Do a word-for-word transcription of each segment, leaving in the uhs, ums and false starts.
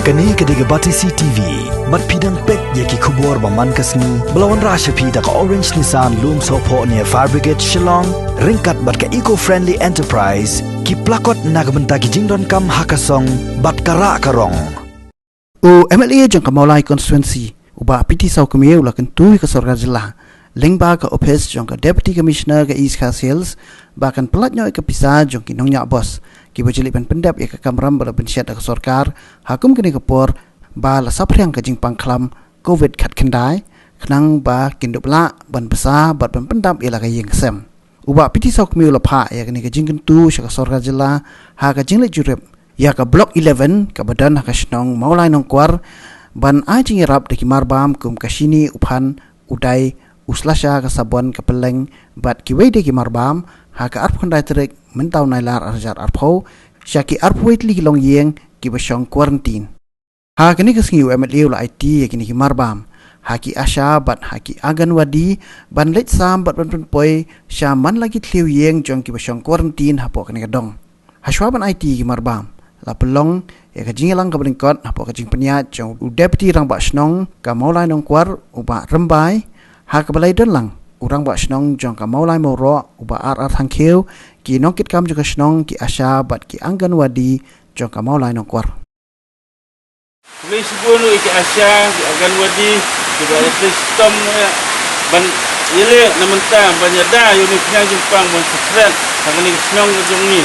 Kane ka dei ka Batesi T V. Bad phi dang peit ïa ki khubor ba man ka sngi ba la wanrah sha phi da ka Orange Nissan Lumsohphoh near Fire Brigade Shillong, ryngkat bad ka Eco Friendly Enterprise, ki plakot na ka bynta ki jingdonkam ha ka song bad ka rah ka rong. U M L A jong ka Mawlai Constituency, u Bah P T Sawkmie, u la kyntu ïa ka sorkar jylla lyngba ka ophis jong ka Deputy Commissioner ka East Khasi Hills ba kan pyllait noh ïa ka pisa jong ki nongñiah bos kiba ju leit ban pyndep ïa ka kamram ba la pynshet da ka sorkar ha kum kane ka por ba la saphriang ka jingpang khlam covid khatkhyndai, khnang ba kin dup lah ban bsa bad ban pyndap ïa la ka ïing ka sem. U Bah P T Sawkmie u la phah ïa kane ka jingkyntu sha ka sorkar jylla ha ka jingleit jurip ïa ka Block eleven kaba don ha ka shnong Mawlai Nongkwar, ban ai jingïarap da ki marbam kum ka shini, u phan, u dai, u slasha, ka sabon, ka pylleng bad kiwei de ki marbam, ha ka arphew khyndai tarik mynta u Nailar arhajar arphew, sha ki arphew wei tylli ki longïing kiba shong quarantine. Ha kane ka sngi u M L A u la aiti ïa kine ki marbam ha ki ASHA bad ha ki Anganwadi ban leit sam bad ban pynpoi sha man la ki thliew ïing jong kiba shong quarantine hapoh kane ka dong. Hashwa ban aiti ïa ki marbam, la pynlong ïa ka jingïalang kaba lyngkot hapoh ka jingpynïaid jong u Deputy Rangbah Shnong ka Mawlai Nongkwar, u Bah Rymbai. Ha kaba la ïadon lang u Rangbah Shnong jong ka Mawlai Mawroh, u Bah R R Thangkhiew, ki nongkitkam jong ka shnong, ki ASHA bad ki Anganwadi jong ka Mawlai Nongkwar. Khublei shibun ïa ki ASHA, ki Anganwadi, kiba ïa trei shitom ïa ban ïaleh na mynta ban ïada ïa une u khñiang jingpang ban sakhiat ha kane ka shnong ka jong ngi.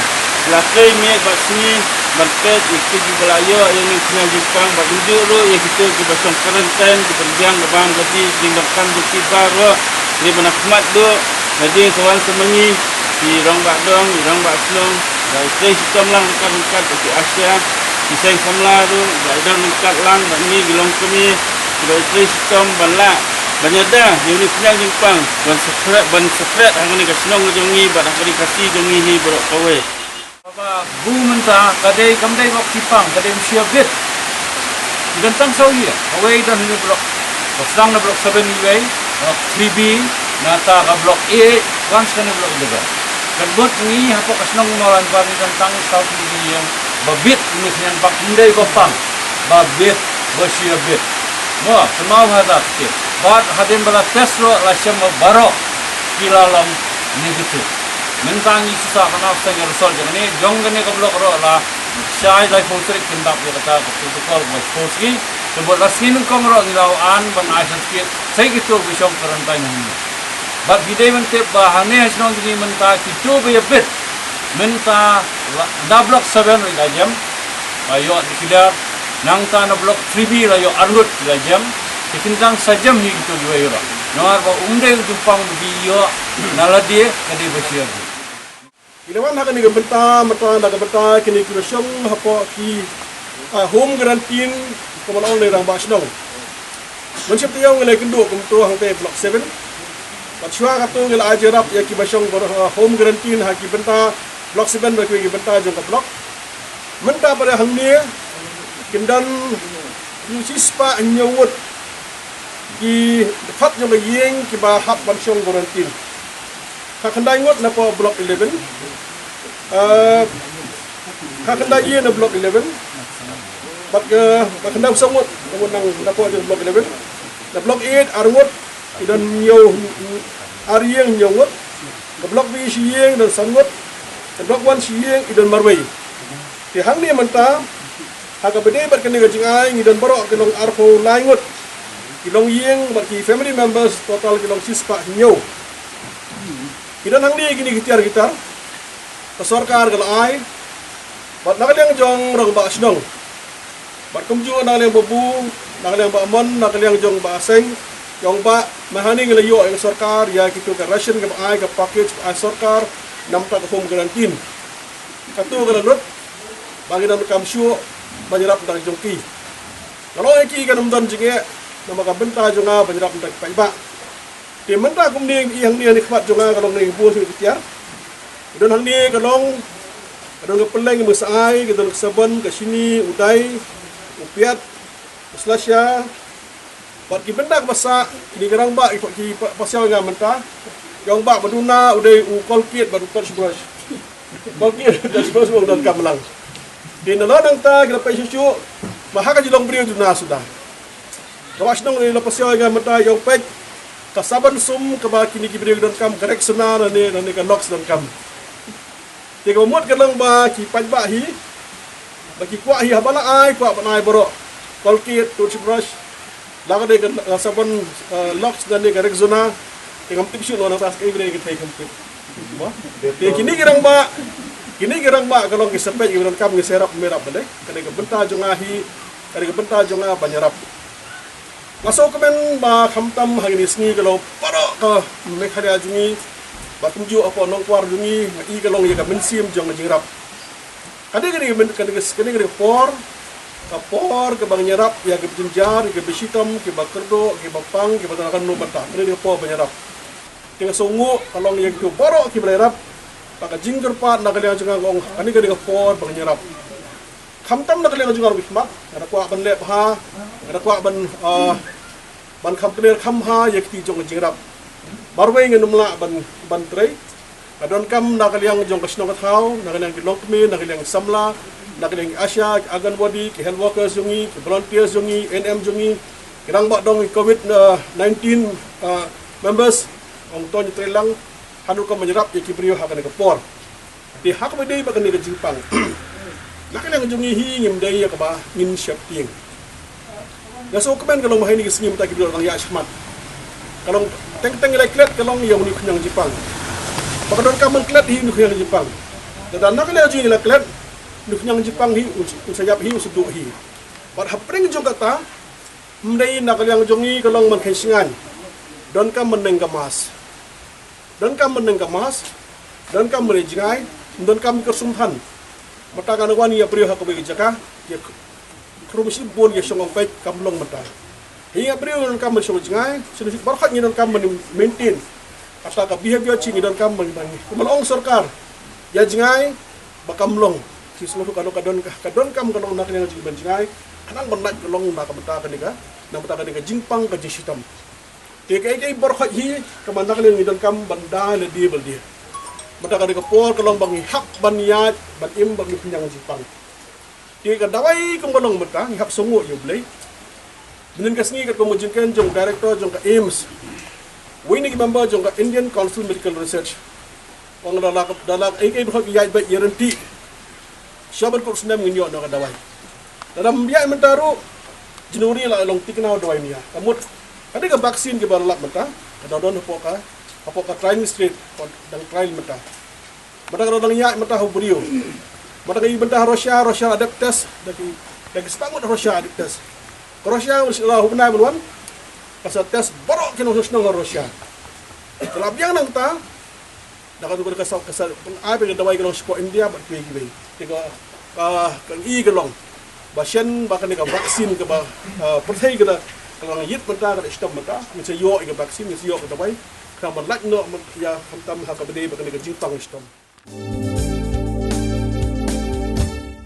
La trei miet bad sngi ban peit ïa kito kiba la ïoh ïa une u khñiang jingpang bad ynduh ruh ïa kito kiba shong quarantine, ki pynbiang ka bam ka dih, jingdonkam jong ki baroh. Dei ban ïa khmat duh nadien sa wan sa ma ngi, ki rangbah dong, ki rangbah shnong, ba ïa trei shitom lang ryngkat ryngkat bad ki ASHA, ki seng samla ruh ba ïa don ryngkat lang bad ngi ki longkmie, kiba ïa trei shitom ban lah ban ïada ïa une u khñiang jingpang ban sakhiat, ban sakhiat ha kane ka shnong ka jong ngi bad ha kane ka Khasi jong ngi hi baroh kawei. Kaba bun mynta ka dei, kam dei block ki pang, ka dei u shia bit. Ki don tang saw ïing, kawei don hi block, block sdang na block seven iwei, block three B, nangta ka block eight, wan sdang na block eleven. Kan mut ngi hapoh ka shnong Mawlai Nongkwar ngi don tang saw tylli ki ïing ba bit, ngi sdang ba ym dei ba pang, ba bit, ba shia bit. Mo, kynmaw ha ta ki. Bad hadien ba la test ruh la shem ba baroh ki la long negative. Mynta ngi shisha ka nang seng result jong kane, jong kane ka block ruh la shai laiphew tarik kin dap ïa kata ka protocol ba phew sngi. Te bad la sngi nyngkong ruh ngi la wan ban ai certificate sa kito ki shong quarantine hangne. Bad phi dei ban tip ba hangne ha shnong jong ngi mynta kito ba ïa bit mynta la, da block seven ruh la jem. Ba ïoh declare, nangta na block three B la ïoh arngut ki la jem. Te kin dang sa jem hi kito kiwei ruh. Namar ba um dei u jingpang ba ki ïoh na lade ka dei ba shia. Ngi la wan ha kane ka bynta, mynta na ka bynta kine kiba shong hapoh ki, ah, home quarantine, kumba ong u rangbah shnong. Mynshwa te ïoh ngi la ïakynduh kumto hangtei block seven. Bad shuwa kato ngi la ai jingïarap ïa kiba shong bor, ah, home quarantine ha ki bynta block seven bad kiwei ki bynta jong ka block. Mynta pat hangne kin don shispah hynñiew ngut ki dkhot jong ka ïing kiba hap ban shong quarantine. Khatkhyndai ngut napoh block eleven. Ah, khatkhyndai ïing na block eleven. Bad ka, khatkhyndai saw ngut napoh jong block eleven. Na block eight ar ngut, ki don hynñiew, ar ïing hynñiew ngut. Ka block B shi ïing don san ngut. Ka block one shi ïing i don marwei. Te hangne mynta ha kaba ïadei bad kane ka jingai ngi don baroh ki long arphew lai ngut ki longïing bad ki family members, total ki long shispah hynñiew. Ki don hangne kine ki tiar ki tar ka sorkar ka la ai bad na ka liang jong rangbah shnong. Bad kumjuh na ka liang ba bu, na ka liang ba mon, na ka liang jong ba seng, jong ba ma hangne ngi la ïoh ïa ka sorkar ïa kito ka ration kaba ai, ka package ba ai sorkar namar ka home quarantine. Kato ka la lut ba ngi donkam shuh ban ïarap na ka jong ki. Ka long ïa ki kan ym don jingeh namar ka bynta jong nga ban ïarap na ka paidbah. Te mynta kumne i hangne ha khmat jong nga ka long ne bun shuh ki tiar. Ki don hangne ka long, ka don ka pylleng, ka mesa ai, ka don ka sabon, ka shini, u dai, u piat, u slasha. Bad ki bynta kaba sah, kine ki rangbah, ki, ki pa-, pasiaw nga mynta. Ki ong bah, ba duna u dei u Colgate bad u toothbrush. Colgate, toothbrush ba u donkam lang. Te nalor nangta ki la peit shuh shuh. Ba ha ka jinglong briew duna suda. Ka wah shnong ne la pasiaw ïa nga mynta ïa u peit ka saban sum kaba kine ki briew donkam, ka Rexona ne ne ka Lux donkam. Te kaba mut ka long ba ki paidbah hi ba ki kwah hi haba la ai, kwah ban ai baroh. Colgate, toothbrush, la ka dei ka, ka saban, eh, Lux ne ne ka Rexona. Te ngam tip shuh noh nangta sa kaei ba dei ka thei, ngam tip. Te kine ki rangbah, kine ki rangbah ka long ki sa peit, ki donkam, ki sa ïarap, ym ïarap balei. Ka dei ka bynta jong nga hi, ka dei ka bynta jong nga ban ïarap. Nga sngewkmen ba khamtam ha kine ki sngi ka long baroh ka Meghalaya jong ngi, ba kumjuh hapoh Nongkwar jong ngi, nga i ka long ïa ka mynsiem jong ka jingïarap. Ka dei, ka dei, ka dei, ka dei ka por, ka por kaba ngin ïarap ïa kiba jynjar, ïa kiba shitom, kiba kyrduh, kiba pang, kiba tang kano mynta. Ka dei ka por ban ïarap. Te nga sngewnguh ka long ïa kito baroh kiba la ïarap. Ba ka jingkyrpad na ka liang jong nga, nga ong kane ka dei ka por ba ngin ïarap. Khamtam na ka liang jong nga ruh, khmat nga da kwah ban leh bha, nga da kwah ban, ah, ban kham kner kham bha ïa kti jong ka jingïarap. Marwei ngan ym lah ban, ban trei. Nga donkam na ka liang jong ka shnong ka thaw, na ka liang ki longkmie, na ka liang ki samla, na ka liang ki ASHA, ki Anganwadi, ki health workers jong ngi, ki volunteers jong ngi, A N M jong ngi, ki rangbah dong, ki COVID, ah, nineteen, ah, members. Ong to ngi trei lang, ha rukom ban ïarap ïa ki briew ha kane ka por. Te ha kaba dei bad kane ka jingpang, na ka liang jong ngi hi ngim dei ïa kaba ngin sheptieng. Nga sngewkmen ka long ba ha kine ki sngi mynta ki briew dang ïaid shakhmat. Ka long teng teng la klet ka long ïa une u khñiang jingpang. Ba ka donkam ban klet hi une u khñiang jingpang. Lada na ka liang jong ngi la klet, une u khñiang jingpang hi un, un sa ïap hi, un sa duh hi. Bad hapdeng jong kata, ym dei na ka liang jong ngi ka long ban kheiñ shngaiñ. Donkam ban neng ka mask. Donkam ban neng ka mask, donkam ban leh jngai, donkam ka sum than. Mynta nga wan ïa briew ha kawei ka jaka, ïa khrum shibun ïa shong ong peit kam long mynta. Ïa briew donkam ban shong jngai, shu baroh ngi donkam ban maintain. Kata ka behavior jong ngi donkam ban, ban, kumba la ong sorkar. Ïa jngai ba kam long. Ki sngewthuh ka long ka don ka, ka donkam ka long na ka liang jong ngi ban jngai. Khnang ban lait ka long na ka bynta kane ka, na bynta kane ka jingpang ka jingshitom. Te kaei kaei baroh hi, ka man na ka liang ngi donkam ban da lade ba lade. Mynta ka dei ka por ka long ba ngi hap ban ïaid ban im bad une u khñiang jingpang. Te ka dawai kumba long mynta ngi hap sngewnguh ïa U Blei. Mynhynnin ka sngi katkum ka jingkren jong u director jong ka AIIMS, uwei na ki member jong ka Indian Council Medical Research, u ong da la, da la kaei kaei baroh ki ïaid beit ïaryntih. Sha ban kut snem ngin ïoh noh ka dawai. Lada ym ïaid mynta ruh, January la long thikna u dawai ym ïa. Ka mut, ka dei ka vaccine kiba la lap mynta, ka dang don hapoh ka, hapoh ka trial stage, ka dang trial mynta. Mynta ka dang ïaid mynta ha u briew. Mynta ka i mynta ha Russia, Russia la dep test, da ki, da ki spah ngut ha Russia la dep test. Ka Russia, la hu bnai ban wan, ka sa test baroh ki nongshong shnong ha Russia. Ka la biang nangta, da ka, ka sa, ka sa, ai ba ka dawai ka long shapoh India bad kiwei kiwei. Te ka, ka, ka ngi ka long ba shen ba kane ka vaccine kaba, ah, pyrthei ka da, ka long ïit mynta, ka da shitom mynta, ngin sa ïoh ïa ka vaccine, ngin sa ïoh ka dawai, ka ban lait noh ïa khamtam ha kaba dei bad kane ka jingpang shitom.